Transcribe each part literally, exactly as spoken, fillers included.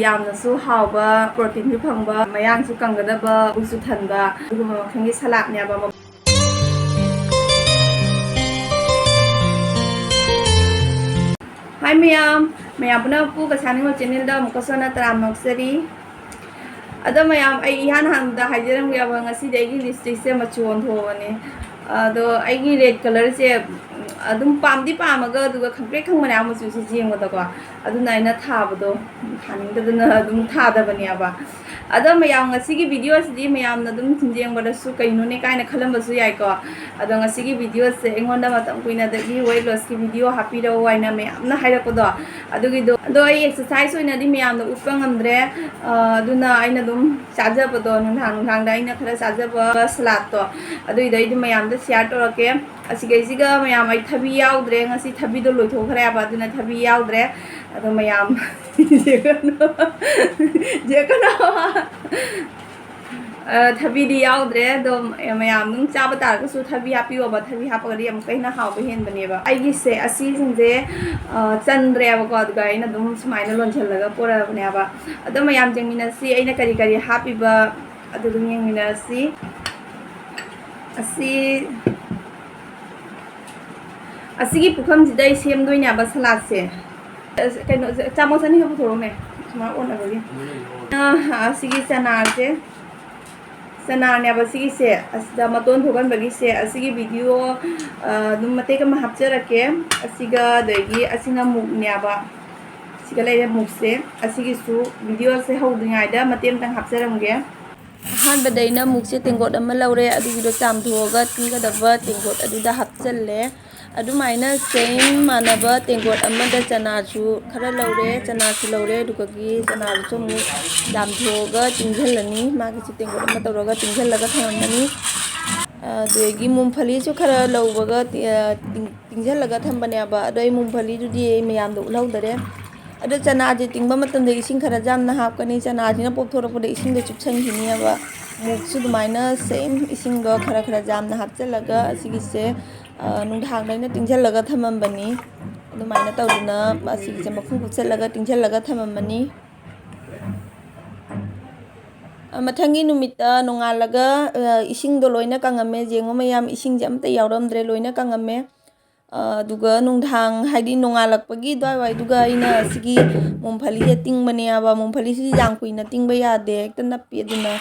ꯌꯥꯝꯅꯁꯨ ꯍꯥꯎꯕ, ꯄ꯭ꯔꯣꯇꯤꯟꯁꯨ ꯐꯪꯕ, ꯃꯌꯥꯡꯁꯨ ꯀꯪꯒꯗꯕ, ꯄꯨꯛꯁꯨ ꯊꯟꯕ, ꯑꯗꯨꯒꯨꯝꯕ ꯃꯈꯜꯒꯤ ꯁꯂꯥꯗꯅꯦꯕ꯫ ꯍꯥꯏ ꯃꯌꯥꯝ, ꯃꯌꯥꯝ ꯄꯨꯝꯅꯃꯛꯄꯨ ꯀꯁꯥꯅꯤꯡꯕ ꯆꯦꯅꯦꯜꯗ ꯑꯃꯨꯛꯀꯁꯨ ꯍꯟꯅ ꯇꯔꯥꯝꯅ ꯑꯣꯛꯆꯔꯤ꯫ ꯑꯗꯣ ꯃꯌꯥꯝ, ꯑꯩ ꯏꯍꯥꯟ ꯍꯥꯟꯕꯗ ꯍꯥꯏꯖꯔꯝꯒꯦꯕ, ꯉꯁꯤꯗꯤ ꯑꯩꯒꯤ ꯂꯤꯞꯁꯇꯤꯛꯁꯦ ꯃꯆꯨ ꯑꯣꯟꯊꯣꯛꯑꯕꯅꯦ꯫ ꯑꯗꯣ ꯑꯩꯒꯤ ꯔꯦꯗ ꯀꯂꯔꯁꯦ ꯑꯗꯨꯝ ꯄꯥꯝꯗꯤ ꯄꯥꯝꯃꯒ, ꯑꯗꯨꯒ ꯈꯪꯄ꯭ꯔꯦꯛ ꯈꯪꯕꯅꯦ ꯑꯥ ꯃꯆꯨꯁꯦ ꯌꯦꯡꯕꯗꯀꯣ꯫ ꯑꯗꯨꯅ ꯑꯩꯅ ꯊꯥꯕꯗꯣ, ꯊꯥꯅꯤꯡꯗꯗꯅ ꯑꯗꯨꯝ ꯊꯥꯗꯕꯅꯦꯕ꯫ ꯑꯗꯣ ꯃꯌꯥꯝ, ꯉꯁꯤꯒꯤ ꯚꯤꯗꯤꯑꯣꯁꯤꯗꯤ ꯃꯌꯥꯝꯅ ꯑꯗꯨꯝ ꯌꯦꯡꯕꯗꯁꯨ ꯀꯩꯅꯣꯅꯦ ꯀꯥꯏꯅ ꯈꯜꯂꯝꯕꯁꯨ ꯌꯥꯏꯀꯣ꯫ ꯑꯗꯣ ꯉꯁꯤꯒꯤ ꯚꯤꯗꯤꯑꯣꯁꯦ ꯑꯩꯉꯣꯟꯗ ꯃꯇꯝ ꯀꯨꯏꯅꯗꯒꯤ ꯋꯦꯠ ꯂꯣꯁꯀꯤ ꯚꯤꯗꯤꯑꯣ ꯍꯥꯞꯄꯤꯔꯛꯑꯣ ꯍꯥꯏꯅ ꯃꯌꯥꯝꯅ ꯍꯥꯏꯔꯛꯄꯗꯣ, ꯑꯗꯨꯒꯤꯗꯣ꯫ ꯑꯗꯣ ꯑꯩ ꯑꯦꯛꯁꯔꯁꯥꯏꯁ ꯑꯣꯏꯅꯗꯤ ꯃꯌꯥꯝꯗ ꯎꯠꯄ ꯉꯝꯗ꯭ꯔꯦ꯫ ꯑ, ꯑꯗꯨꯅ ꯑꯩꯅ ꯑꯗꯨꯝ ꯆꯥꯖꯕꯗꯣ, ꯅꯨꯡꯗꯥꯡ ꯅꯨꯡꯗꯥꯡꯗ ꯑꯩꯅ ꯈꯔ ꯆꯥꯖꯕ ꯁꯂꯥꯠꯇꯣ, ꯑꯗꯨꯏꯗꯣ ꯑꯩ ꯑꯗꯨꯝ ꯃꯌꯥꯝꯗ ꯁꯤꯌꯥꯔ ꯇꯧꯔꯛꯀꯦ꯫ ꯑꯁꯤꯒꯩꯁꯤꯒ ꯃꯌꯥꯝ, ꯑꯩ ꯊꯕꯤ ꯌꯥꯎꯗ꯭ꯔꯦ ꯉꯁꯤ, ꯊꯕꯤꯗꯣ ꯂꯣꯏꯊꯣꯛꯈ꯭ꯔꯦꯕ, ꯑꯗꯨꯅ ꯊꯕꯤ ꯌꯥꯎꯗ꯭ꯔꯦ꯫ ꯑꯗꯣ ꯃꯌꯥꯝ, ꯌꯦꯛꯀꯅꯣ꯫ ꯑ, ꯊꯕꯤꯗꯤ ꯌꯥꯎꯗ꯭ꯔꯦ, ꯑꯗꯣ ꯃꯌꯥꯝ ꯑꯗꯨꯝ ꯆꯥꯕ ꯇꯥꯔꯒꯁꯨ ꯊꯕꯤ ꯍꯥꯞꯄꯤꯌꯣꯕ, ꯊꯕꯤ ꯍꯥꯞꯄꯒꯗꯤ ꯑꯃꯨꯛꯀ ꯍꯦꯟꯅ ꯍꯥꯎꯕ ꯍꯦꯟꯕꯅꯦꯕ꯫ ꯑꯩꯒꯤꯁꯦ ꯑꯁꯤꯁꯤꯡꯁꯦ, ꯑ, ꯆꯟꯗ꯭ꯔꯦꯕꯀꯣ, ꯑꯗꯨꯒ ꯑꯩꯅ ꯑꯗꯨꯝ ꯁꯨꯃꯥꯏꯅ ꯂꯣꯟꯁꯤꯜꯂꯒ ꯄꯣꯔꯛꯑꯕꯅꯦꯕ꯫ ꯑꯗꯣ ꯃꯌꯥꯝ ꯌꯦꯡꯃꯤꯟꯅꯁꯤ, ꯑꯩꯅ ꯀꯔꯤ ꯀꯔꯤ ꯍꯥꯞꯄꯤꯕ ꯑꯗꯨ ꯑꯗꯨꯝ ꯌꯦꯡꯃꯤꯟꯅꯔꯁꯤ꯫ ꯑꯁꯤ, ꯑꯁꯤꯒꯤ ꯄꯨꯈꯝꯁꯤꯗ ꯑꯩ ꯁꯦꯝꯗꯣꯏꯅꯦꯕ ꯁꯂꯥꯠꯁꯦ꯫ ꯑꯁ, ꯀꯩꯅꯣ, ꯆꯥꯃꯁ ꯑꯅꯤꯒ ꯄꯨꯊꯣꯔꯛꯎꯅꯦ, ꯁꯨꯃꯥꯏꯅ ꯑꯣꯟꯅꯕꯒꯤ꯫ ꯑ, ꯑꯁꯤꯒꯤ ꯆꯅꯥꯁꯦ, ꯆꯅꯥꯅꯦꯕ ꯁꯤꯒꯤꯁꯦ, ꯑꯁꯤꯗ ꯃꯇꯣꯟ ꯊꯣꯛꯍꯟꯕꯒꯤꯁꯦ꯫ ꯑꯁꯤꯒꯤ ꯚꯤꯗꯤꯑꯣ, ꯑ, ꯑꯗꯨꯝ ꯃꯇꯦꯛ ꯑꯃ ꯍꯥꯞꯆꯔꯛꯀꯦ꯫ ꯑꯁꯤꯒ, ꯑꯗꯒꯤ ꯑꯁꯤꯅ ꯃꯨꯛꯅꯦꯕ꯫ ꯁꯤꯒ ꯂꯩꯔꯦ ꯃꯨꯛꯁꯦ꯫ ꯑꯁꯤꯒꯤꯁꯨ ꯚꯤꯗꯤꯑꯣꯁꯦ ꯍꯧꯗ꯭ꯔꯤꯉꯩꯗ ꯃꯇꯦꯛ ꯑꯃꯇꯪ ꯍꯥꯞꯆꯔꯝꯒꯦ꯫ ꯑꯍꯥꯟꯕꯗ ꯑꯩꯅ ꯃꯨꯛꯁꯦ ꯇꯦꯡꯀꯣꯠ ꯑꯃ ꯂꯧꯔꯦ, ꯑꯗꯨꯒꯤꯗꯣ ꯆꯥꯝꯊꯣꯛꯑꯒ ꯇꯤꯡꯒꯗꯕ ꯇꯦꯡꯀꯣꯠ ꯑꯗꯨꯗ ꯍꯥꯞꯆꯜꯂꯦ꯫ ꯑꯗꯨꯃꯥꯏꯅ ꯁꯦꯝ ꯃꯥꯟꯅꯕ ꯇꯦꯡꯀꯣꯠ ꯑꯃꯗ ꯆꯅꯥꯁꯨ ꯈꯔ ꯂꯧꯔꯦ, ꯆꯅꯥꯁꯨ ꯂꯧꯔꯦ, ꯑꯗꯨꯒꯒꯤ ꯆꯅꯥꯗꯨꯁꯨ ꯑꯃꯨꯛ ꯆꯥꯝꯊꯣꯛꯑꯒ ꯇꯤꯡꯁꯤꯜꯂꯅꯤ꯫ ꯃꯥꯒꯤꯁꯨ ꯇꯦꯡꯀꯣꯠ ꯑꯃ ꯇꯧꯔꯒ ꯇꯤꯡꯁꯤꯜꯂꯒ ꯊꯝꯃꯝꯃꯅꯤ꯫ ꯑꯗꯒꯤ ꯃꯨꯝꯐꯂꯤꯁꯨ ꯈꯔ ꯂꯧꯕꯒ ꯇꯤ-, ꯑ, ꯇꯤꯡ-, ꯇꯤꯡꯁꯤꯜꯂꯒ ꯊꯝꯕꯅꯦꯕ꯫ ꯑꯗꯣ ꯑꯩ ꯃꯨꯝꯐꯂꯤꯗꯨꯗꯤ ꯑꯩ ꯃꯌꯥꯝꯗ ꯎꯠꯍꯧꯗꯔꯦ꯫ ꯑꯗꯣ ꯆꯅꯥꯁꯦ ꯇꯤꯡꯕ ꯃꯇꯝꯗ ꯏꯁꯤꯡ ꯈꯔ ꯌꯥꯝꯅ ꯍꯥꯞꯀꯅꯤ꯫ ꯆꯅꯥꯁꯤꯅ ꯄꯣꯞꯊꯣꯔꯛꯄꯗ ꯏꯁꯤꯡꯗꯣ ꯆꯨꯞꯁꯟꯈꯤꯅꯦꯕ꯫ ꯃꯨꯛꯁꯨ ꯑꯗꯨꯃꯥꯏꯅ ꯁꯦꯝ ꯏꯁꯤꯡꯗꯣ ꯈꯔ ꯈꯔ ꯌꯥꯝꯅ ꯍꯥꯞꯆꯤꯜꯂꯒ ꯑꯁꯤꯒꯤꯁꯦ, ꯑ, ꯅꯨꯡꯗꯥꯡꯗ ꯑꯩꯅ ꯇꯤꯡꯁꯤꯜꯂꯒ ꯊꯝꯃꯝꯕꯅꯤ꯫ ꯑꯗꯨꯃꯥꯏꯅ ꯇꯧꯗꯅ ꯑꯁꯤꯒꯤꯁꯦ ꯃꯈꯨꯝ ꯀꯨꯞꯁꯜꯂꯒ ꯇꯤꯡꯁꯤꯜꯂꯒ ꯊꯝꯃꯝꯃꯅꯤ꯫ ꯑ, ꯃꯊꯪꯒꯤ ꯅꯨꯃꯤꯠꯇ ꯅꯣꯡꯉꯥꯜꯂꯒ, ꯑ, ꯏꯁꯤꯡꯗꯣ ꯂꯣꯏꯅ ꯀꯪꯉꯝꯃꯦ꯫ ꯌꯦꯡꯉꯣ ꯃꯌꯥꯝ, ꯏꯁꯤꯡꯁꯦ ꯑꯝꯇ ꯌꯥꯎꯔꯝꯗ꯭ꯔꯦ, ꯂꯣꯏꯅ ꯀꯪꯉꯝꯃꯦ꯫ ꯑ, ꯑꯗꯨꯒ ꯅꯨꯡꯗꯥꯡ, ꯍꯥꯏꯗꯤ ꯅꯣꯡꯉꯥꯜꯂꯛꯄꯒꯤ ꯑꯗꯨꯋꯥꯏꯋꯥꯏꯗꯨꯒ ꯑꯩꯅ ꯁꯤꯒꯤ ꯃꯨꯡꯐꯂꯤꯁꯦ ꯇꯤꯡꯕꯅꯦꯕ꯫ ꯃꯨꯡꯐꯂꯤꯁꯤꯗꯤ ꯌꯥꯝ ꯀꯨꯏꯅ ꯇꯤꯡꯕ ꯌꯥꯗꯦ, ꯍꯦꯛꯇ ꯅꯞꯄꯤ꯫ ꯑꯗꯨꯅ,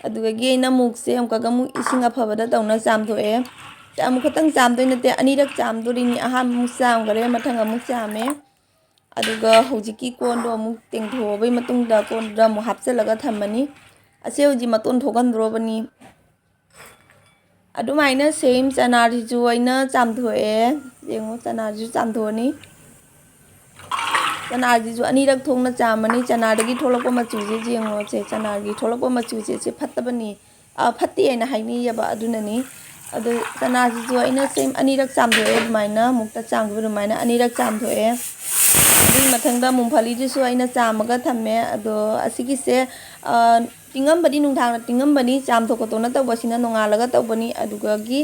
ꯑꯗꯨꯗꯒꯤ ꯑꯩꯅ ꯃꯨꯛꯁꯦ ꯑꯃꯨꯛꯀꯒ ꯑꯃꯨꯛ ꯏꯁꯤꯡ ꯑꯐꯕꯗ ꯇꯧꯅ ꯆꯥꯝꯊꯣꯛꯑꯦ꯫ ꯑꯃꯨꯛ ꯈꯛꯇꯪ ꯆꯥꯝꯗꯣꯏ ꯅꯠꯇꯦ, ꯑꯅꯤꯔꯛ ꯆꯥꯝꯗꯣꯔꯤꯅꯤ꯫ ꯑꯍꯥꯟꯕ ꯑꯃꯨꯛ ꯆꯥꯝꯈꯔꯦ, ꯃꯊꯪ ꯑꯃꯨꯛ ꯆꯥꯝꯃꯦ꯫ ꯑꯗꯨꯒ ꯍꯧꯖꯤꯛꯀꯤ ꯀꯣꯟꯗꯣ ꯑꯃꯨꯛ ꯇꯦꯡꯊꯣꯛꯑꯕꯩ ꯃꯇꯨꯡꯗ ꯀꯣꯟꯗꯨꯗ ꯑꯃꯨꯛ ꯍꯥꯞꯆꯤꯜꯂꯒ ꯊꯝꯃꯅꯤ꯫ ꯑꯁꯤ ꯍꯧꯖꯤꯛ ꯃꯇꯣꯟ ꯊꯣꯛꯍꯟꯗ꯭ꯔꯣꯕꯅꯤ꯫ ꯑꯗꯨꯃꯥꯏꯅ ꯁꯦꯝ ꯆꯅꯥꯁꯤꯁꯨ ꯑꯩꯅ ꯆꯥꯝꯊꯣꯛꯑꯦ꯫ ꯌꯦꯡꯉꯣ, ꯆꯅꯥꯁꯤꯁꯨ ꯆꯥꯝꯊꯣꯛꯑꯅꯤ꯫ ꯆꯅꯥꯁꯤꯁꯨ ꯑꯅꯤꯔꯛ ꯊꯣꯛꯅ ꯆꯥꯝꯃꯅꯤ꯫ ꯆꯅꯥꯗꯒꯤ ꯊꯣꯛꯂꯛꯄ ꯃꯆꯨꯁꯦ ꯌꯦꯡꯉꯣ꯫ ꯁꯦ, ꯆꯅꯥꯒꯤ ꯊꯣꯛꯂꯛꯄ ꯃꯆꯨꯁꯦ, ꯁꯤ ꯐꯠꯇꯕꯅꯤ, ꯑ, ꯐꯠꯇꯦ ꯍꯥꯏꯅ ꯍꯥꯏꯅꯩꯌꯦꯕ꯫ ꯑꯗꯨꯅꯅꯤ꯫ ꯑꯗꯨ ꯆꯅꯥꯁꯤꯁꯨ ꯑꯩꯅ ꯁꯦꯝ ꯑꯅꯤꯔꯛ ꯆꯥꯝꯊꯣꯛꯑꯦ꯫ ꯑꯗꯨꯃꯥꯏꯅ ꯃꯨꯛꯇ ꯆꯥꯝꯈꯤꯕ ꯑꯗꯨꯃꯥꯏꯅ ꯑꯅꯤꯔꯛ ꯆꯥꯝꯊꯣꯛꯑꯦ꯫ ꯑꯗꯨꯒꯤ ꯃꯊꯪꯗ ꯃꯨꯡꯐꯂꯤꯗꯨꯁꯨ ꯑꯩꯅ ꯆꯥꯝꯃꯒ ꯊꯝꯃꯦ꯫ ꯑꯗꯣ ꯑꯁꯤꯒꯤꯁꯦ, ꯑ, ꯇꯤꯡꯉꯝꯕꯗꯤ, ꯅꯨꯡꯗꯥꯡꯗ ꯇꯤꯡꯉꯝꯕꯅꯤ, ꯆꯥꯝꯊꯣꯛ ꯈꯣꯠꯇꯣꯛꯅ ꯇꯧꯕꯁꯤꯅ ꯅꯣꯡꯉꯥꯜꯂꯒ ꯇꯧꯕꯅꯤ꯫ ꯑꯗꯨꯗꯒꯤ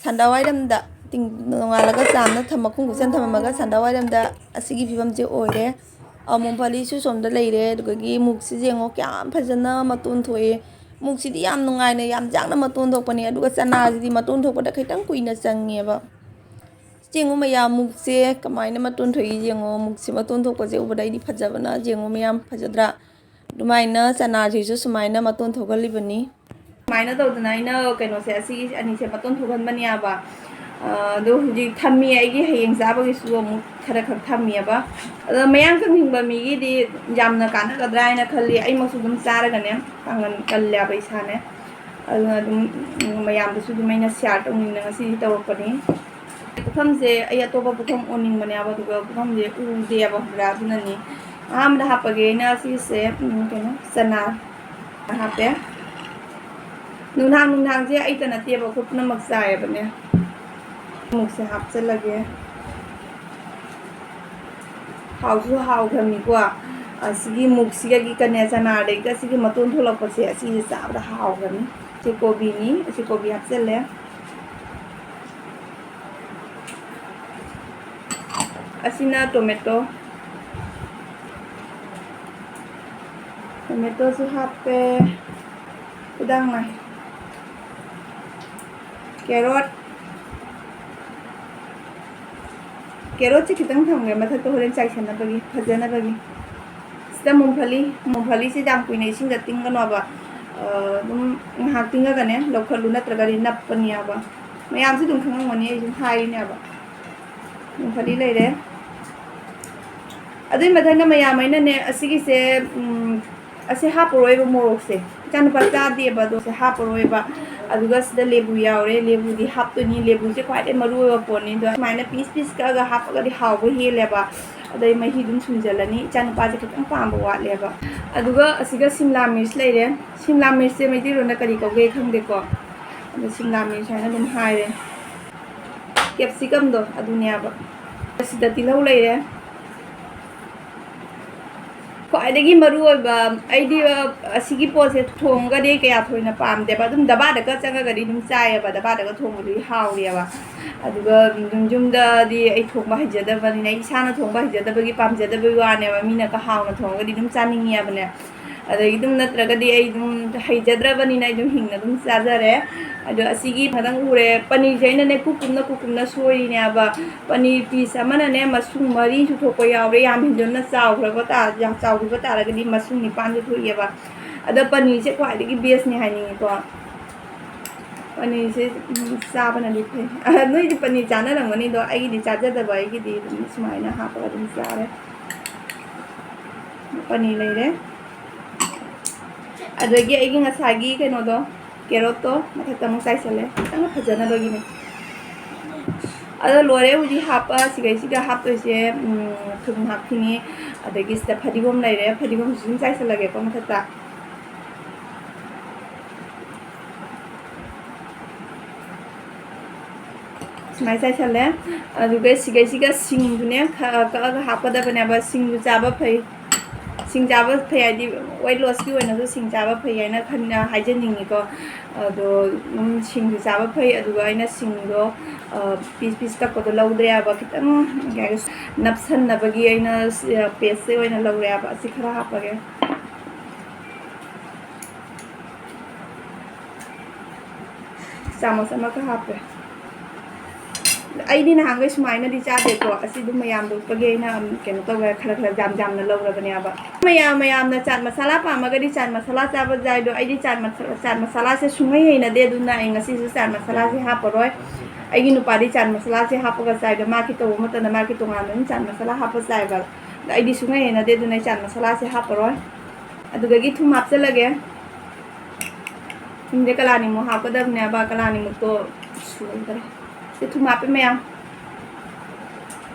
ꯁꯟꯗꯥꯋꯥꯏꯔꯝꯗ ꯇꯤꯡ-, ꯅꯣꯡꯉꯥꯜꯂꯒ ꯆꯥꯝꯅ ꯊꯝ-, ꯃꯈꯨꯝ ꯈꯨꯝꯖꯟ ꯊꯝꯃꯝꯃꯒ ꯁꯟꯗꯥꯋꯥꯏꯔꯝꯗ ꯑꯁꯤꯒꯤ ꯐꯤꯕꯝꯁꯦ ꯑꯣꯏꯔꯦ꯫ ꯑ, ꯃꯨꯡꯐꯂꯤꯁꯨ ꯁꯣꯝꯗ ꯂꯩꯔꯦ꯫ ꯑꯗꯨꯗꯒꯤ ꯃꯨꯛꯁꯤ ꯌꯦꯡꯉꯣ, ꯀꯌꯥꯝ ꯐꯖꯅ ꯃꯇꯣꯟ ꯊꯣꯛꯑꯦ꯫ ꯃꯨꯛꯁꯤꯗꯤ ꯌꯥꯝ ꯅꯨꯡꯉꯥꯏꯅ, ꯌꯥꯝ ꯌꯥꯡꯅ ꯃꯇꯣꯟ ꯊꯣꯛꯄꯅꯦ꯫ ꯑꯗꯨꯒ ꯆꯅꯥꯁꯤꯗꯤ ꯃꯇꯣꯟ ꯊꯣꯛꯄꯗ ꯈꯤꯇꯪ ꯀꯨꯏꯅ ꯆꯪꯉꯦꯕ꯫ ꯌꯦꯡꯉꯨ ꯃꯌꯥꯝ, ꯃꯨꯛꯁꯦ ꯀꯃꯥꯏꯅ ꯃꯇꯣꯟ ꯊꯣꯛꯏ ꯌꯦꯡꯉꯣ꯫ ꯃꯨꯛꯁꯦ ꯃꯇꯣꯟ ꯊꯣꯛꯄꯁꯦ ꯎꯕꯗ ꯑꯩꯗꯤ ꯐꯖꯕꯅ, ꯌꯦꯡꯉꯨ ꯃꯌꯥꯝ, ꯐꯖꯗ꯭ꯔꯥ? ꯑꯗꯨꯃꯥꯏꯅ ꯆꯅꯥꯁꯤꯁꯨ ꯁꯨꯃꯥꯏꯅ ꯃꯇꯣꯟ ꯊꯣꯛꯍꯜꯂꯤꯕꯅꯤ꯫ ꯁꯨꯃꯥꯏꯅ ꯇꯧꯗꯅ ꯑꯩꯅ ꯀꯩꯅꯣꯁꯦ, ꯑꯁꯤꯒꯤ ꯑꯅꯤꯁꯦ ꯃꯇꯣꯟ ꯊꯣꯛꯍꯟꯕꯅꯦꯕ꯫ ꯑ, ꯑꯗꯣ ꯍꯧꯖꯤꯛ ꯊꯝꯃꯤ, ꯑꯩꯒꯤ ꯍꯌꯦꯡ ꯆꯥꯕꯒꯤꯁꯨ ꯑꯃꯨꯛ ꯈꯔ ꯈꯛ ꯊꯝꯃꯤꯑꯕ꯫ ꯑꯗꯣ ꯃꯌꯥꯡ ꯀꯪꯅꯤꯡꯕ ꯃꯤꯒꯤꯗꯤ ꯌꯥꯝꯅ ꯀꯥꯟꯅꯒꯗ꯭ꯔꯥ ꯍꯥꯏꯅ ꯈꯜꯂꯤ꯫ ꯑꯩꯃꯛꯁꯨ ꯑꯗꯨꯝ ꯆꯥꯔꯒꯅꯦ, ꯄꯥꯡꯒꯜ ꯀꯜꯂꯦꯕ ꯏꯁꯥꯅꯦ꯫ ꯑꯗꯨꯅ ꯑꯗꯨꯝ, ꯎꯝ, ꯃꯌꯥꯝꯗꯁꯨ ꯑꯗꯨꯝ ꯑꯩꯅ ꯁꯤꯌꯥꯔ ꯇꯧꯅꯤꯡꯗꯅ ꯉꯁꯤꯗꯤ ꯇꯧꯔꯛꯄꯅꯤ꯫ ꯄꯨꯈꯝꯁꯦ ꯑꯩ ꯑꯇꯣꯞꯄ ꯄꯨꯈꯝ ꯑꯣꯟꯅꯤꯡꯕꯅꯦꯕ, ꯑꯗꯨꯒ ꯄꯨꯈꯝꯁꯦ ꯎꯗꯦꯕ, ꯈꯪꯕ꯭ꯔꯥ? ꯑꯗꯨꯅꯅꯤ꯫ ꯑꯍꯥꯟꯕꯗ ꯍꯥꯞꯄꯒꯦ ꯑꯩꯅ ꯁꯤꯁꯦ, ꯎꯝ, ꯀꯩꯅꯣ, ꯆꯅꯥ ꯍꯥꯞꯄꯦ꯫ ꯅꯨꯡꯗꯥꯡ ꯅꯨꯡꯗꯥꯡꯁꯦ ꯑꯩꯇ ꯅꯠꯇꯦꯕ, ꯑꯩꯈꯣꯏ ꯄꯨꯝꯅꯃꯛ ꯆꯥꯏꯌꯦꯕꯅꯦ꯫ ꯃꯨꯛꯁꯦ ꯍꯥꯞꯆꯤꯜꯂꯒꯦ꯫ ꯍꯥꯎꯁꯨ ꯍꯥꯎꯈ꯭ꯔꯕꯅꯤꯀꯣ꯫ ꯑꯁꯤꯒꯤ ꯃꯨꯛꯁꯤꯒꯒꯤ ꯀꯅꯦ ꯆꯅꯥꯗꯒꯤ ꯑꯁꯤꯒꯤ ꯃꯇꯣꯟ ꯊꯣꯛꯂꯛꯄꯁꯦ, ꯑꯁꯤꯁꯦ ꯆꯥꯕꯗ ꯍꯥꯎꯈ꯭ꯔꯅꯤ꯫ ꯁꯤ ꯀꯣꯕꯤꯅꯤ, ꯑꯁꯤ ꯀꯣꯕꯤ ꯍꯥꯞꯆꯤꯜꯂꯦ꯫ ꯑꯁꯤꯅ ꯇꯣꯃꯦꯇꯣ, ꯇꯣꯃꯦꯇꯣꯁꯨ ꯍꯥꯞꯄꯦ꯫ ꯈꯨꯗꯥꯡ ꯅꯥꯏ꯫ ꯀꯦꯔꯣꯠ, ꯀꯦꯔꯣꯠꯁꯦ ꯈꯤꯇꯪ ꯊꯝꯒꯦ ꯃꯊꯛꯇ, ꯍꯣꯔꯦꯟ ꯆꯥꯏꯁꯟꯅꯕꯒꯤ, ꯐꯖꯅꯕꯒꯤ꯫ ꯁꯤꯗ ꯃꯨꯡꯐꯂꯤ, ꯃꯨꯡꯐꯂꯤꯁꯦ ꯌꯥꯝ ꯀꯨꯏꯅ ꯏꯁꯤꯡꯗ ꯇꯤꯡꯒꯅꯣꯕ꯫ ꯑ, ꯑꯗꯨꯝ ꯉꯥꯏꯍꯥꯛ ꯇꯤꯡꯉꯒꯅꯦ ꯂꯧꯈꯠꯂꯨ, ꯅꯠꯇ꯭ꯔꯒꯗꯤ ꯅꯞꯄꯅꯦꯕ꯫ ꯃꯌꯥꯝꯁꯨ ꯑꯗꯨꯝ ꯈꯪꯉꯝꯒꯅꯤ, ꯑꯩ ꯑꯗꯨꯝ ꯍꯥꯏꯔꯤꯅꯦꯕ꯫ ꯃꯨꯡꯐꯂꯤ ꯂꯩꯔꯦ꯫ ꯑꯗꯨꯏ ꯃꯊꯪꯗ ꯃꯌꯥꯝ ꯑꯩꯅꯅꯦ ꯑꯁꯤꯒꯤꯁꯦ, ꯎꯝ, ꯑꯁꯤ ꯍꯥꯞꯄꯔꯣꯏꯕ ꯃꯣꯔꯣꯛꯁꯦ꯫ ꯏꯆꯥꯅꯨꯄꯥ ꯆꯥꯗꯦꯕ, ꯑꯗꯣ ꯁꯤ ꯍꯥꯞꯄꯔꯣꯏꯕ꯫ ꯑꯗꯨꯒ ꯁꯤꯗ ꯂꯦꯕꯨ ꯌꯥꯎꯔꯦ, ꯂꯦꯕꯨꯗꯤ ꯍꯥꯞꯇꯣꯏꯅꯤ, ꯂꯦꯕꯨꯁꯦ ꯈ꯭ꯋꯥꯏꯗꯩ ꯃꯔꯨ ꯑꯣꯏꯕ ꯄꯣꯠꯅꯤ꯫ ꯑꯗꯣ ꯁꯨꯃꯥꯏꯅ ꯄꯤꯁ ꯄꯤꯁ ꯀꯛꯑꯒ ꯍꯥꯞꯄꯒꯗꯤ ꯍꯥꯎꯕ ꯍꯦꯜꯂꯦꯕ꯫ ꯑꯗꯩ ꯃꯍꯤ ꯑꯗꯨꯝ ꯁꯨꯝꯖꯜꯂꯅꯤ, ꯏꯆꯥꯅꯨꯄꯥꯁꯦ ꯈꯤꯇꯪ ꯄꯥꯝꯕ ꯋꯥꯠꯂꯦꯕ꯫ ꯑꯗꯨꯒ ꯑꯁꯤꯒ ꯁꯤꯝꯂꯥ ꯃꯤꯔꯆ ꯂꯩꯔꯦ꯫ ꯁꯤꯝꯂꯥ ꯃꯤꯔꯆꯁꯦ ꯃꯩꯇꯩꯂꯣꯟꯗ ꯀꯔꯤ ꯀꯧꯒꯦ ꯈꯪꯗꯦꯀꯣ, ꯑꯗꯣ ꯁꯤꯝꯂꯥ ꯃꯤꯔꯆ ꯍꯥꯏꯅ ꯑꯗꯨꯝ ꯍꯥꯏꯔꯦ꯫ ꯀꯦꯞꯁꯤꯀꯝꯗꯣ ꯑꯗꯨꯅꯦꯕ꯫ ꯑꯁꯤꯗ ꯇꯤꯜꯍꯧ ꯂꯩꯔꯦ꯫ ꯈ꯭ꯋꯥꯏꯗꯒꯤ ꯃꯔꯨ ꯑꯣꯏꯕ, ꯑꯩꯗꯤ, ꯑ, ꯑꯁꯤꯒꯤ ꯄꯣꯠꯁꯦ ꯊꯣꯡꯉꯒꯗꯤ ꯑꯩ ꯀꯌꯥ ꯊꯣꯏꯅ ꯄꯥꯝꯗꯦꯕ, ꯑꯗꯨꯝ ꯗꯕꯥꯗꯒ ꯆꯪꯉꯒꯗꯤ ꯑꯗꯨꯝ ꯆꯥꯏꯌꯦꯕ, ꯗꯕꯥꯗꯒ ꯊꯣꯡꯕꯗꯨꯗꯤ ꯍꯥꯎꯋꯦꯕ꯫ ꯑꯗꯨꯒ ꯑꯗꯨꯝ ꯌꯨꯝꯗꯗꯤ ꯑꯩ ꯊꯣꯡꯕ ꯍꯩꯖꯗꯕꯅꯤꯅ, ꯑꯩ ꯏꯁꯥꯅ ꯊꯣꯡꯕ ꯍꯩꯖꯗꯕꯒꯤ ꯄꯥꯝꯖꯗꯕꯒꯤ ꯋꯥꯅꯦꯕ, ꯃꯤꯅꯒ ꯍꯥꯎꯅ ꯊꯣꯡꯉꯒꯗꯤ ꯑꯗꯨꯝ ꯆꯥꯅꯤꯡꯉꯦꯕꯅꯦ꯫ ꯑꯗꯒꯤ ꯑꯗꯨꯝ ꯅꯠꯇ꯭ꯔꯒꯗꯤ ꯑꯩ ꯑꯗꯨꯝ ꯍꯩꯖꯗ꯭ꯔꯕꯅꯤꯅ ꯑꯩ ꯑꯗꯨꯝ ꯍꯤꯡꯅ ꯑꯗꯨꯝ ꯆꯥꯖꯔꯦ꯫ ꯑꯗꯣ ꯑꯁꯤꯒꯤ ꯈꯇꯪ ꯎꯔꯦ, ꯄꯅꯤꯔꯁꯦ ꯑꯩꯅꯅꯦ ꯀꯨꯞ ꯀꯨꯞꯅ ꯀꯨꯞ ꯀꯨꯞꯅ ꯁꯣꯏꯔꯤꯅꯦꯕ꯫ ꯄꯅꯤꯔ ꯄꯤꯁ ꯑꯃꯅꯅꯦ ꯃꯁꯨꯡ ꯃꯔꯤꯁꯨ ꯊꯣꯛꯄ ꯌꯥꯎꯔꯦ, ꯌꯥꯝ ꯍꯦꯟꯖꯟꯅ ꯆꯥꯎꯈ꯭ꯔꯕ ꯇꯥ-, ꯌꯥꯝ ꯆꯥꯎꯈꯤꯕ ꯇꯥꯔꯒꯗꯤ ꯃꯁꯨꯡ ꯅꯤꯄꯥꯟꯁꯨ ꯊꯣꯛꯑꯦꯕ꯫ ꯑꯗꯣ ꯄꯅꯤꯔꯁꯦ ꯈ꯭ꯋꯥꯏꯗꯒꯤ ꯕꯦꯁꯅꯦ ꯍꯥꯏꯅꯤꯡꯉꯤꯀꯣ꯫ ꯄꯅꯤꯔꯁꯦ, ꯎꯝ, ꯆꯥꯕꯅꯗꯤ ꯐꯩ꯫ ꯑ, ꯅꯣꯏꯗꯤ ꯄꯅꯤꯔ ꯆꯥꯅꯔꯝꯒꯅꯤꯗꯣ, ꯑꯩꯒꯤꯗꯤ ꯆꯥꯖꯗꯕ, ꯑꯩꯒꯤꯗꯤ ꯑꯗꯨꯝ ꯁꯨꯃꯥꯏꯅ ꯍꯥꯞꯄꯒ ꯑꯗꯨꯝ ꯆꯥꯔꯦ꯫ ꯄꯅꯤꯔ ꯂꯩꯔꯦ꯫ ꯑꯗꯒꯤ ꯑꯩꯒꯤ ꯉꯁꯥꯏꯒꯤ ꯀꯩꯅꯣꯗꯣ, ꯀꯦꯔꯣꯠꯇꯣ ꯃꯊꯛꯇ ꯑꯃꯨꯛ ꯆꯥꯏꯁꯜꯂꯦ, ꯈꯤꯇꯪ ꯐꯖꯅꯕꯒꯤꯅꯦ꯫ ꯑꯗꯣ ꯂꯣꯏꯔꯦ ꯍꯧꯖꯤꯛ ꯍꯥꯞꯄ, ꯁꯤꯒꯩꯁꯤꯒ ꯍꯥꯞꯇꯣꯏꯁꯦ, ꯎꯝ, ꯊꯨꯝ ꯍꯥꯞꯈꯤꯅꯤ꯫ ꯑꯗꯒꯤ ꯁꯤꯗ ꯐꯗꯤꯒꯣꯝ ꯂꯩꯔꯦ, ꯐꯗꯤꯒꯣꯝꯁꯤꯁꯨ ꯑꯗꯨꯝ ꯆꯥꯏꯁꯜꯂꯒꯦꯀꯣ ꯃꯊꯛꯇ꯫ ꯁꯨꯃꯥꯏꯅ ꯆꯥꯏꯁꯜꯂꯦ꯫ ꯑꯗꯨꯒ ꯁꯤꯒꯩꯁꯤꯒ ꯁꯤꯡꯗꯨꯅꯦ ꯈ-, ꯀꯛꯑꯒ ꯍꯥꯞꯀꯗꯕꯅꯦꯕ꯫ ꯁꯤꯡꯗꯨ ꯆꯥꯕ ꯐꯩ꯫ ꯁꯤꯡ ꯆꯥꯕ ꯐꯩ ꯍꯥꯏꯗꯤ weight lossꯀꯤ ꯑꯣꯏꯅꯁꯨ ꯁꯤꯡ ꯆꯥꯕ ꯐꯩ ꯍꯥꯏꯅ ꯈꯟ-, ꯍꯥꯏꯖꯅꯤꯡꯉꯤꯀꯣ꯫ ꯑꯗꯣ, ꯎꯝ, ꯁꯤꯡꯁꯨ ꯆꯥꯕ ꯐꯩ꯫ ꯑꯗꯨꯒ ꯑꯩꯅ ꯁꯤꯡꯗꯣ, ꯑ, ꯄꯤꯁ ꯄꯤꯁ ꯀꯛꯄꯗꯣ ꯂꯧꯗ꯭ꯔꯦꯕ꯫ ꯈꯤꯇꯪ, ꯀꯩ ꯍꯥꯏ-, ꯅꯞꯁꯟꯅꯕꯒꯤ ꯑꯩꯅ ꯁꯤ, ꯑ, paste ꯑꯣꯏꯅ ꯂꯧꯔꯦꯕ꯫ ꯑꯁꯤ ꯈꯔ ꯍꯥꯞꯄꯒꯦ꯫ ꯆꯥꯃꯁ ꯑꯃꯒ ꯍꯥꯞꯄꯦ꯫ ꯑꯩꯗꯤ ꯅꯍꯥꯟꯈꯩ ꯁꯨꯃꯥꯏꯅꯗꯤ ꯆꯥꯗꯦꯀꯣ, ꯑꯁꯤ ꯑꯗꯨꯝ ꯃꯌꯥꯝꯗꯣ ꯎꯠꯄꯒꯤ ꯑꯩꯅ, ꯎꯝ, ꯀꯩꯅꯣ ꯇꯧꯔꯦ, ꯈꯔ ꯈꯔ ꯌꯥꯝ ꯌꯥꯝꯅ ꯂꯧꯔꯕꯅꯦꯕ꯫ ꯃꯌꯥꯝ ꯃꯌꯥꯝꯅ ꯆꯥꯠ ꯃꯁꯥꯂꯥ ꯄꯥꯝꯃꯒꯗꯤ ꯆꯥꯠ ꯃꯁꯥꯂꯥ ꯆꯥꯕ ꯌꯥꯏ, ꯑꯗꯣ ꯑꯩꯗꯤ ꯆꯥꯠ ꯃꯁꯥ-, ꯆꯥꯠ ꯃꯁꯥꯂꯥꯁꯦ ꯁꯨꯡꯍꯩ ꯍꯩꯅꯗꯦ, ꯑꯗꯨꯅ ꯑꯩ ꯉꯁꯤꯁꯨ ꯆꯥꯠ ꯃꯁꯥꯂꯥꯁꯦ ꯍꯥꯞꯄꯔꯣꯏ꯫ ꯑꯩꯒꯤ ꯅꯨꯄꯥꯗꯤ ꯆꯥꯠ ꯃꯁꯥꯂꯥꯁꯦ ꯍꯥꯞꯄꯒ ꯆꯥꯏꯗꯣ, ꯃꯥꯒꯤ ꯇꯧꯕ ꯃꯇꯝꯗ ꯃꯥꯒꯤ ꯇꯣꯉꯥꯟꯕ ꯑꯗꯨꯝ ꯆꯥꯠ ꯃꯁꯥꯂꯥ ꯍꯥꯞꯄ ꯆꯥꯏꯕ꯫ ꯑꯗꯣ ꯑꯩꯗꯤ ꯁꯨꯡꯍꯩ ꯍꯩꯅꯗꯦ, ꯑꯗꯨꯅ ꯑꯩ ꯆꯥꯠ ꯃꯁꯥꯂꯥꯁꯦ ꯍꯥꯞꯄꯔꯣꯏ꯫ ꯑꯗꯨꯗꯒꯤ ꯊꯨꯝ ꯍꯥꯞꯆꯜꯂꯒꯦ꯫ ꯊꯨꯝꯁꯦ ꯀꯂꯥꯅꯤꯃꯨꯛ ꯍꯥꯞꯀꯗꯕꯅꯦꯕ, ꯀꯂꯥꯅꯤꯃꯨꯛꯇꯣ ꯁꯨꯗ꯭ꯔꯦ꯫ ꯁꯤ ꯊꯨꯝ ꯍꯥꯞꯄꯦ ꯃꯌꯥꯝ꯫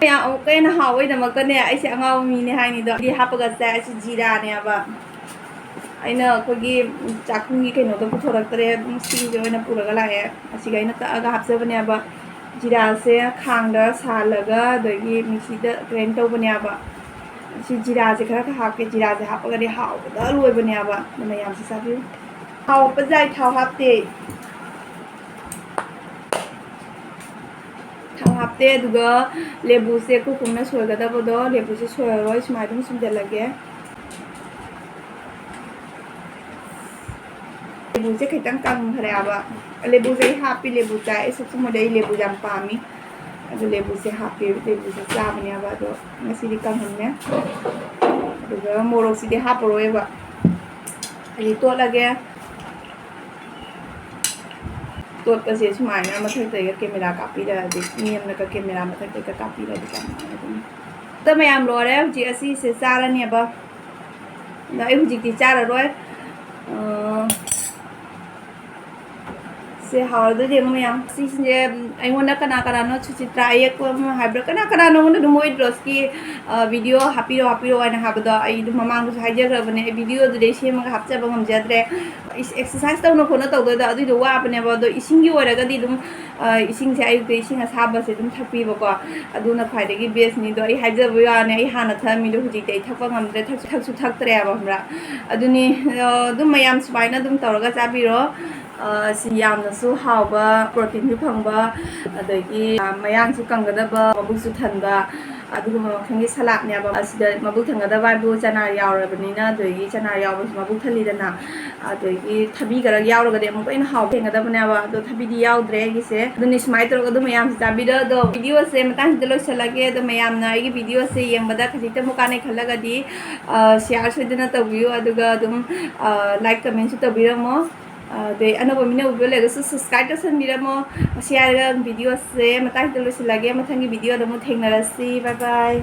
ꯃꯌꯥꯝ ꯑꯃꯨꯛꯀ ꯍꯦꯟꯅ ꯍꯥꯎꯕꯒꯤꯗꯃꯛꯇꯅꯦ, ꯑꯩꯁꯦ ꯑꯉꯥꯎꯕ ꯃꯤꯅꯦ ꯍꯥꯏꯅꯤꯗꯣ꯫ ꯑꯩꯗꯤ ꯍꯥꯞꯄꯒ ꯆꯥꯏ꯫ ꯑꯁꯤ ꯖꯤꯔꯥꯅꯦꯕ꯫ ꯑꯩꯅ ꯑꯩꯈꯣꯏꯒꯤ ꯆꯥꯛꯈꯨꯝꯒꯤ ꯀꯩꯅꯣꯗꯣ ꯄꯨꯊꯣꯔꯛꯇ꯭ꯔꯦ, ꯑꯗꯨꯝ ꯁꯤꯡꯁꯦ ꯑꯣꯏꯅ ꯄꯨꯔꯒ ꯂꯥꯛꯑꯦ꯫ ꯑꯁꯤꯒ ꯑꯩꯅ ꯇꯛꯑꯒ ꯍꯥꯞꯆꯕꯅꯦꯕ꯫ ꯖꯤꯔꯥꯁꯦ ꯈꯥꯡꯗ ꯁꯥꯍꯜꯂꯒ, ꯑꯗꯒꯤ ꯃꯤꯛꯁꯤꯗ ꯒ꯭ꯔꯥꯏꯟ ꯇꯧꯕꯅꯦꯕ꯫ ꯁꯤ ꯖꯤꯔꯥꯁꯦ ꯈꯔ ꯈꯔ ꯍꯥꯞꯀꯦ꯫ ꯖꯤꯔꯥꯁꯦ ꯍꯥꯞꯄꯒꯗꯤ ꯍꯥꯎꯕꯗ ꯂꯣꯏꯕꯅꯦꯕ꯫ ꯑꯗꯨ ꯃꯌꯥꯝꯁꯦ ꯆꯥꯕꯤꯌꯨ꯫ ꯍꯥꯎꯕ ꯌꯥꯏ, ꯊꯥꯎ ꯍꯥꯞꯇꯦ꯫ ꯊꯥꯎ ꯍꯥꯞꯇꯦ꯫ ꯑꯗꯨꯒ ꯂꯦꯕꯨꯁꯦ ꯀꯨꯀꯨꯝꯅ ꯁꯣꯏꯒꯗꯕꯗꯣ, ꯂꯦꯕꯨꯁꯦ ꯁꯣꯏꯔꯔꯣꯏ, ꯁꯨꯃꯥꯏꯅ ꯑꯗꯨꯝ ꯁꯨꯝꯖꯜꯂꯒꯦ꯫ ꯂꯦꯕꯨꯁꯦ ꯈꯤꯇꯪ ꯀꯪꯈ꯭ꯔꯦꯕ꯫ ꯂꯦꯕꯨꯁꯦ ꯑꯩ ꯍꯥꯞꯄꯤ, ꯂꯦꯕꯨ ꯆꯥꯏ꯫ ꯑꯩ ꯁꯨꯛꯁꯨꯃꯗꯤ ꯑꯩ ꯂꯦꯕꯨ ꯌꯥꯝ ꯄꯥꯝꯃꯤ꯫ ꯑꯗꯨ ꯂꯦꯕꯨꯁꯦ ꯍꯥꯞꯄꯤ, ꯂꯦꯕꯨꯁꯦ ꯆꯥꯕꯅꯦꯕ꯫ ꯑꯗꯣ ꯉꯁꯤꯗꯤ ꯀꯪꯍꯟꯅꯦ꯫ ꯑꯗꯨꯒ ꯃꯣꯔꯣꯛꯁꯤꯗꯤ ꯍꯥꯞꯄꯔꯣꯏꯕ꯫ ꯑꯩ ꯇꯣꯠꯂꯒꯦ꯫ ꯇꯣꯠꯄꯁꯦ ꯁꯨꯃꯥꯏꯅ ꯃꯊꯛꯇꯩꯒ ꯀꯦꯃꯦꯔꯥ ꯀꯥꯞꯄꯤꯔꯛꯑꯗꯤ, ꯃꯤ ꯑꯃꯅꯒ ꯀꯦꯃꯦꯔꯥ ꯃꯊꯛꯇꯩꯒ ꯀꯥꯞꯄꯤꯔꯛꯑꯗꯤ ꯌꯥꯝ ꯅꯨꯡꯉꯥꯏꯒꯅꯤ꯫ ꯑꯗꯣ ꯃꯌꯥꯝ ꯂꯣꯏꯔꯦ꯫ ꯍꯧꯖꯤꯛ ꯑꯁꯤꯁꯦ ꯆꯥꯔꯅꯦꯕ꯫ ꯑꯗꯣ ꯑꯩ ꯍꯧꯖꯤꯛꯇꯤ ꯆꯥꯔꯔꯣꯏ꯫ ꯑ, ꯁꯦ ꯍꯥꯎꯔꯗꯣꯏꯗꯤ ꯑꯃꯨꯛ ꯃꯌꯥꯝ꯫ ꯁꯤꯁꯦ ꯑꯩꯉꯣꯟꯗ ꯀꯅꯥ ꯀꯅꯥꯅꯣ ꯁꯨꯆꯤꯇ꯭ꯔꯥ ꯑꯌꯦꯛꯄ ꯑꯃ ꯍꯥꯏꯕ꯭ꯔꯥ, ꯀꯅꯥ ꯀꯅꯥꯅꯣ ꯑꯩꯉꯣꯟꯗ ꯑꯗꯨꯝ ꯃꯣꯏ ꯗ꯭ꯔꯣꯁꯀꯤ, ꯑ, ꯚꯤꯗꯤꯑꯣ ꯍꯥꯞꯄꯤꯔꯣ, ꯍꯥꯞꯄꯤꯔꯣ ꯍꯥꯏꯅ ꯍꯥꯏꯕꯗꯣ ꯑꯩ ꯑꯗꯨꯝ ꯃꯃꯥꯡꯗꯁꯨ ꯍꯥꯏꯖꯈ꯭ꯔꯕꯅꯦ꯫ ꯑꯩ ꯚꯤꯗꯤꯑꯣꯗꯨꯗꯤ ꯑꯩ ꯁꯦꯝꯃꯒ ꯍꯥꯞꯆꯕ ꯉꯝꯖꯗ꯭ꯔꯦ꯫ ꯑꯦꯛꯁꯔꯁꯥꯏꯁ ꯇꯧꯅ ꯈꯣꯠꯅ ꯇꯧꯗꯣꯏꯗꯣ ꯑꯗꯨꯏꯗꯣ ꯋꯥꯕꯅꯦꯕ꯫ ꯑꯗꯣ ꯏꯁꯤꯡꯒꯤ ꯑꯣꯏꯔꯒꯗꯤ ꯑꯗꯨꯝ, ꯑ, ꯏꯁꯤꯡꯁꯦ ꯑꯌꯨꯛꯇ ꯏꯁꯤꯡ ꯑꯁꯥꯕꯁꯦ ꯑꯗꯨꯝ ꯊꯛꯄꯤꯕꯀꯣ, ꯑꯗꯨꯅ ꯈ꯭ꯋꯥꯏꯗꯒꯤ ꯕꯦꯁꯅꯤ꯫ ꯑꯗꯣ ꯑꯩ ꯍꯥꯏꯖꯕ ꯋꯥꯅꯦ, ꯑꯩ ꯍꯥꯟꯅ ꯊꯛꯑꯝꯃꯤꯗꯣ ꯍꯧꯖꯤꯛꯇꯤ ꯑꯩ ꯊꯛꯄ ꯉꯝꯗ꯭ꯔꯦ, ꯊꯛꯁꯨ ꯊꯛꯁꯨ ꯊꯛꯇ꯭ꯔꯦꯕ, ꯈꯪꯕ꯭ꯔꯥ? ꯑꯗꯨꯅꯤ, ꯑ, ꯑꯗꯨꯝ ꯃꯌꯥꯝ ꯁꯨꯃꯥꯏꯅ ꯑꯗꯨꯝ ꯇꯧꯔꯒ ꯆꯥꯕꯤꯔꯣ꯫ ꯑ, ꯁꯤ ꯌꯥꯝꯅ ꯁꯨ ꯍꯥꯎꯕ, ꯄ꯭ꯔꯣꯇꯤꯟꯁꯨ ꯐꯪꯕ, ꯑꯗꯒꯤ ꯃꯌꯥꯡꯁꯨ ꯀꯪꯒꯗꯕ, ꯃꯕꯨꯛꯁꯨ ꯊꯟꯕ, ꯑꯗꯨꯒꯨꯝꯕ ꯃꯈꯜꯒꯤ ꯁꯂꯥꯠꯅꯦꯕ꯫ ꯑꯁꯤꯗ ꯃꯕꯨꯛ ꯊꯟꯒꯗꯕ ꯍꯥꯏꯕꯨ ꯆꯅꯥ ꯌꯥꯎꯔꯕꯅꯤꯅ, ꯑꯗꯒꯤ ꯆꯅꯥ ꯌꯥꯎꯕꯁꯨ ꯃꯕꯨꯛ ꯊꯜꯂꯤꯗꯅ, ꯑꯗꯒꯤ ꯊꯕꯤ ꯈꯔ ꯌꯥꯎꯔꯒꯗꯤ ꯑꯃꯨꯛꯀ ꯍꯦꯟꯅ ꯍꯥꯎꯕ ꯍꯦꯟꯒꯗꯕꯅꯦꯕ꯫ ꯑꯗꯣ ꯊꯕꯤꯗꯤ ꯌꯥꯎꯗ꯭ꯔꯦ ꯑꯩꯒꯤꯁꯦ꯫ ꯑꯗꯨꯅꯤ, ꯁꯨꯃꯥꯏꯅ ꯇꯧꯔꯒ ꯑꯗꯨꯝ ꯃꯌꯥꯝꯁꯦ ꯆꯥꯕꯤꯔꯣ꯫ ꯑꯗꯣ ꯚꯤꯗꯤꯑꯣꯁꯦ ꯃꯇꯥꯡꯁꯤꯗ ꯂꯣꯏꯁꯤꯜꯂꯒꯦ꯫ ꯑꯗꯣ ꯃꯌꯥꯝꯅ ꯑꯩꯒꯤ ꯚꯤꯗꯤꯑꯣꯁꯦ ꯌꯦꯡꯕꯗ ꯈꯖꯤꯛꯇꯃꯨꯛ ꯀꯥꯟꯅꯩ ꯈꯜꯂꯒꯗꯤ, ꯁꯤꯌꯥꯔ ꯁꯣꯏꯗꯅ ꯇꯧꯕꯤꯌꯨ, ꯑꯗꯨꯒ ꯑꯗꯨꯝ ꯂꯥꯏꯛ, ꯀꯃꯦꯟꯁꯨ ꯇꯧꯕꯤꯔꯝꯃꯣ꯫ ꯑꯗꯩ ꯑꯅꯧꯕ ꯃꯤꯅ ꯎꯕ ꯂꯩꯔꯒꯁꯨ ꯁꯕꯁꯀ꯭ꯔꯥꯏꯕ ꯇꯧꯁꯟꯕꯤꯔꯝꯃꯣ꯫ ꯃꯁꯤ ꯍꯥꯏꯔꯒ ꯚꯤꯗꯤꯑꯣꯁꯦ ꯃꯇꯥꯡꯁꯤꯗ ꯂꯣꯏꯁꯤꯜꯂꯒꯦ꯫ ꯃꯊꯪꯒꯤ ꯚꯤꯗꯤꯑꯣꯗ ꯑꯃꯨꯛ ꯊꯦꯡꯅꯔꯁꯤ꯫ ꯕꯥꯏ ꯕꯥꯏ꯫